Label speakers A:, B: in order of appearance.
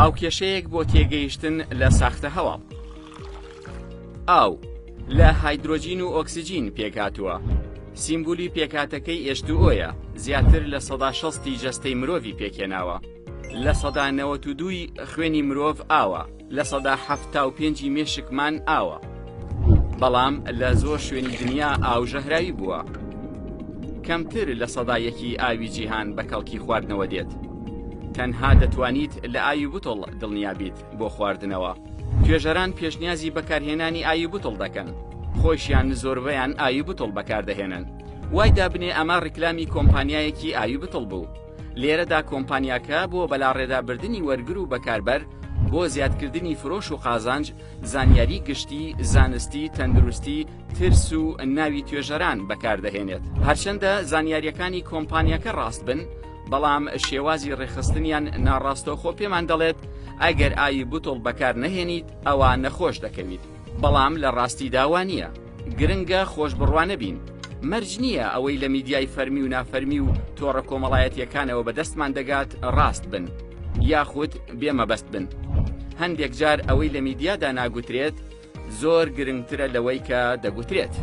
A: هاوکێشەیەک بۆ تێگەیشتن لە ساختە هەواڵ. ئاو لە هایدرۆجین و ئۆکسجین پێکهاتووە. سیمبولی پێکهاتەکەی H2O یە، زیاتر 60% ی جەستەی مرۆڤی پێکهێناوە. 92% ی خوێنی مرۆڤ ئاوە. 75% ی مێشکمان ئاوە. بەڵام لە زۆر شوێنی دنیا ئاو ژەهراوی بووە. کەمتر 1% ی ئاوی جیهان بە کەڵکی خواردنەوە دێت. تەنها دەتوانیت لە ئاوی بوتڵ دڵنیا بیت بۆ خواردنەوە. توێژەران پێشنیازی بەکارهێنانی ئاوی بوتڵ دەکەن. خۆیشیان زۆربەیان ئاوی بوتڵ بەکاردەهێنن. وای دابنێ ئەمە ڕیکلامی کۆمپانیایەکی ئاوی بتڵ بوو. لێرەدا کۆمپانیاکە بۆ بەلاڕێدابردنی وەرگر و بەکاربەر، بۆ زیادکردنی فرۆش و قازانج، زانیاری گشتی، زانستی، تەندروستی، ترس و ناوی توێژەران بەکاردەهێنێت. هەرچەندە زانیارییەکانی کۆمپانیاکە ڕاست بن، بەڵام شێوازی ڕێکخستنیان ناڕاستەوخۆ پێمان دەڵێت ئەگەر ئاوی بوتڵ بەکار نەهێنیت ئەوا نەخۆش دەکەویت. بەڵام لە ڕاستیدا وا نییە. گرنگە خۆشبڕوا نەبین. مەرج نییە ئەوەی لە میدیای فەرمی و نافەرمی و تۆڕە کۆمەڵایەتییەکانەوە بەدەستمان دەگات ڕاست بن یاخود بێ مەبەست بن. هەندێک جار ئەوەی لە میدیادا ناگوترێت زۆر گرنگترە لەوەی کە دەگوترێت.